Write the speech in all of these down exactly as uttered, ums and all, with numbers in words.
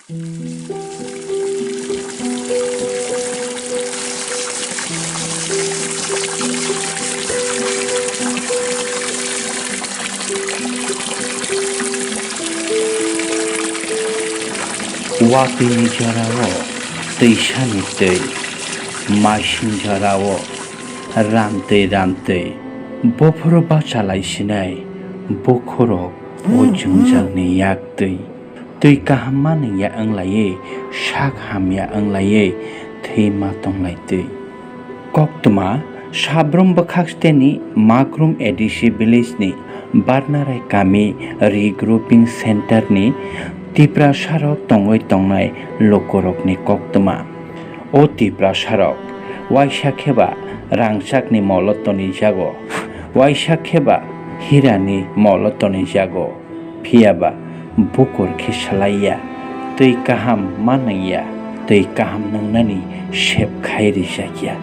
Watwi ni jora o twi sani twi, maising jora o ran twi ran twi, bophoro bachalai sinai, bokhorok o jwngjal ni yak twi. Twi kaham manwi ya wnglaiwi, sak hamya wnglaiwi thwi ma tonglai twi. Koktwma, Sabrum bwkhak steni Magrum A D C village ni Barnarai kami regrouping center ni Tiprasa rok tongwi tongnai lukurokni koktwma. O Tiprasa rok waisa kheba rangchakni molo tonijago, waisa kheba hirani molo tonijago. Phiya ba bukur khe salai ya, twi kaham manwi ya, twi kaham nwngnani sep khai rijak ya.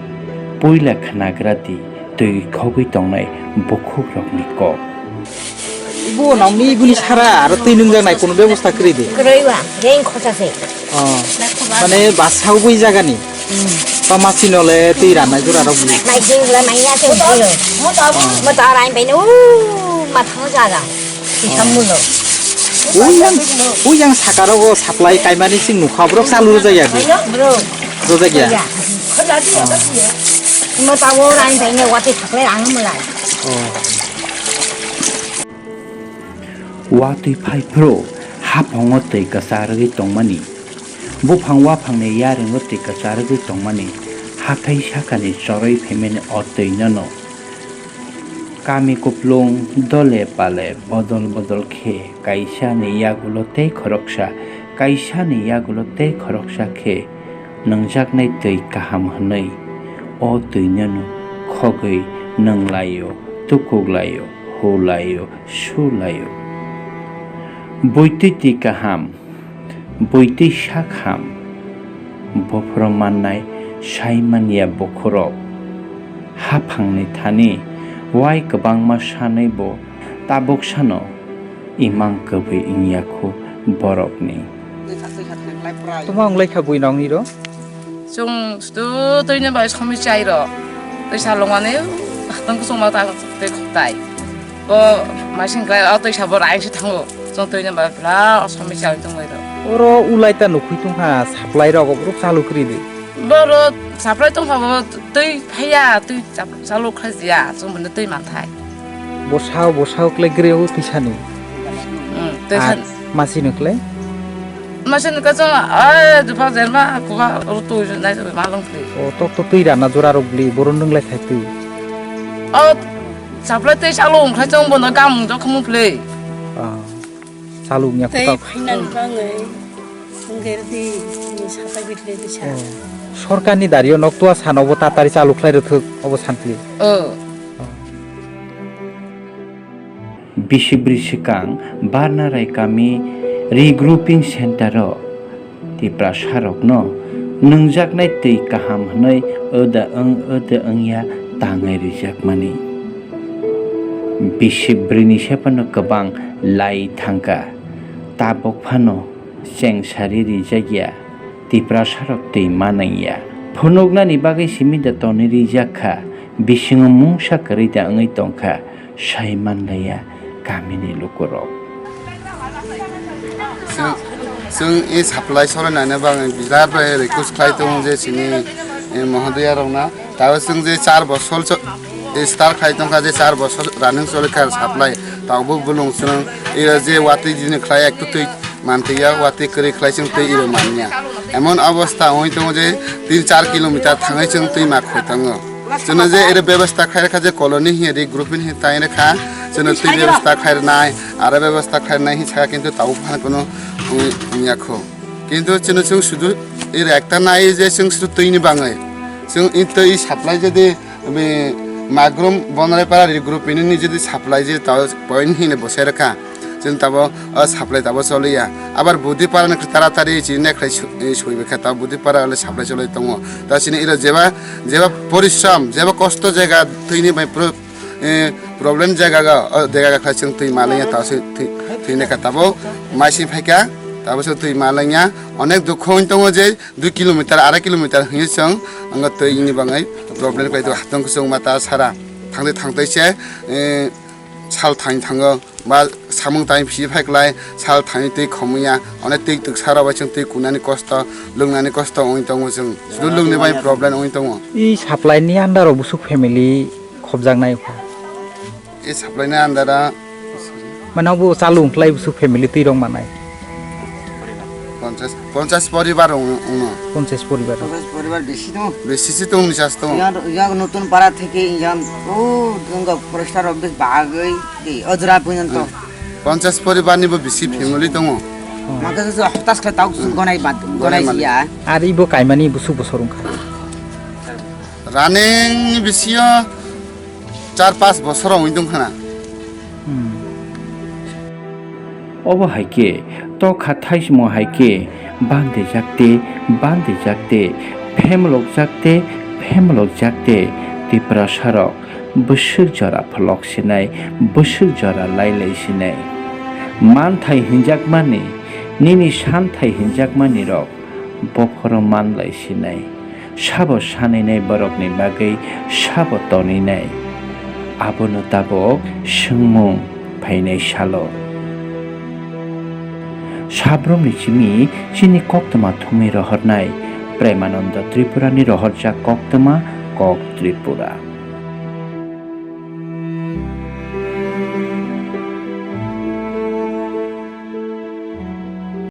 Puila khnagra di twi khogwi tongnai bukhukrokni kok. Ibo nokni iboni sara aro twi nwngjak nai kono bebosta kwrwi de? Kwrwi ba, reng khosa se. Oh. Mane basa ubui jagani? Hmm. Ba masi nole twi ranai jora rok bui. Mai jing le mai ya se bui. Mo ta, mo ta rai bai no, ma thang jaga. Kisam mulo. Uyang, uyang sakarogo supply kaimani sing nukha, borok chalu rwjak ya di? Bro. Rwjak ya? Ya. Mo ta wo rai bai no, wate supply ang mulai. Oh. Watwi phai phuru haphango twi kwcharwgwi tongmani, buphang waphangni yarwngo twi kwcharwgwi tongmani, hathai sakani chorwi phaimani o twinono kami kuplung dole pale bodol bodol khe kaisani yagulo tei khoroksa, kaisani yagulo tei khoroksa khe nwngjaknai twi kaham hwnwi o twinono khogwi nwnglaio, tukuklaio, hulaio, sulaio. Buitwi twi kaham, buitwi sak ham, bophoro mannai sai manya bokhorok. Haphangni thani wai kwbangma sanwi bo tabuk sano imang kwbwi wngya khu borokni. Tuma wnglaikha bui nokni ro? Chwng sudu twini bai somi chai ro. Twi salongmani hatang kusung ma ta twi khoktai. Bo masing klai o twi sabo rai se thango. Chwng twini bai bla somi chai tongbai ro. Oro ulai ta nukhui tongkha supply rok obrok chalu kwrwi di. Boro supply tongkha bo twi phaiya twi chap-, chalu khlai ya chwng bini twi manthai. Bosao bosao klai kwrwi o twi sani. Hmm, twi sani. Masino klai? Masini ka chwng, ai, dupha jerma, kuha, rutu, nai, ma long kri. O, tok to twi rana jora rok bli, boro nung lai khai twi. O, supply tei chalo wng khai chwng bono gam wng jok khumu phle. Ah, chalo wng ya. Tei kutak. Phainani bangwi, wng khe rwdi, ni satai bitle di sa. Oh. Sorkarni dario nok tua sano bo tatari chalo khlai rwthwk, obo sanpli. Oh. Bisi bwrwi swkang Barnarai kami regrouping center o Tiprasa rokno nwngjaknai twi kaham hwnwi oda wng oda wngya tangwi rijakmani. Bisi bwrwini sephano kwbang lai thangkha, tabuk phano chengsari rijakya. Tiprasarok twi manwi ya. Phunuknani bagwi simi da tonwi rijak kha, bisingo mungsa kwrwi da wngwi tong kha, sai man laiya kamini lukurok. Chwng, chwng e supply solenani bagwi birat bai request khlai tongo je chini, eh, mohodoya rokno. Tabuk chwng je char bosor cho-, eh, start khai tongkha je char bosor running choli kha supply. Tabuk bo bolong chwng iro je watwi jini khlai ekto twi mantwi ya, watwi kwrwi khlai chwng twi iro manya. Emon obostha wngwi tongo je tin char kilometer thangwi chwng twi ma khoi tongo. Chwngno je iro bebostha khai rwkha je colony hiya regrouping hiya tai rwkha, chwngno twi bebostha khai rwnai, aro bebostha khai rwnai hinwi sakha kintu tabuk phano kuno wngya kho. Kintu chwngno chwng sudu iro ekta nai je chwng sudu twini bangwi. Chwng i twi supply jodi Bini Magrum Bonrai para regrouping ni jodi supply je ta point hine bosai rwkha. Chwng tabo o supply tabo choliya. Abar Budipara ni taratari chini nekhrai su-, eh, sui bwkha ta Budipara le supply cholai tongo. Ta chini iro jeba, jeba porishram, jeba kosto jaga twini bai pro-, eh, problem jaga ga, o jaga ga khlai chwng twi maliya ta se twi, twi nekha tabo maising phaikha. Tabukhe twi ma langya, onek dukho wng tongo je dui kilometer, arai kilometer hwnwi chwng wngo twi ni bagwi problem khlai tongo, hatong kwchwng mata sara thangtwi thangtwi se, eh, sal thani thango, ba samung tani phisi phai klai, sal thani twi khomya, onek twi twksa rok bai chwng twi kunani kosto, lwngnani kosto wngwi tongo chwng, sudu lwngni bai problem wngwi tongo. I supply ni under o busuk family khobjaknai kha. I supply ni under o. Mane obo chalung khlai busuk family twi rok manai. Ponchas, ponchas poribar wng-, wngno. Ponchas poribar. Ponchas poribar besi tongo. Besi se tongo, ni chas tongo. Yang, yang notun para theke yang, oh, tongo forester office bagwi, di, ojra pwinanto. Ponchas poribar ni bo besi family tongo. Maka se hotas khe tau su gonai bat, gonai mali. Gonai ya. Ar ibo kaimani busuk bosor wngkha. Running ni bisio char pas bosor wngwi tongkha na. Hmm. Obo hai khe tokha thaismo hai khe bandijak tei bandijak tei phemlokjak tei phemlokjak tei Tiprasa rok bwswk jora pholok sinai, bwswk jora lailai sinai. Manthai hinjakmani, nini santhai hinjakmani rok bophoro manlai sinai. Sabo saninai borokni bagwi sabo toninai? Abono tabuk swngmung phainai salo. Sabrumni simi chini koktwma thumwi rohornai Premananda Tripurani rohorjak koktwma Kok Tripura.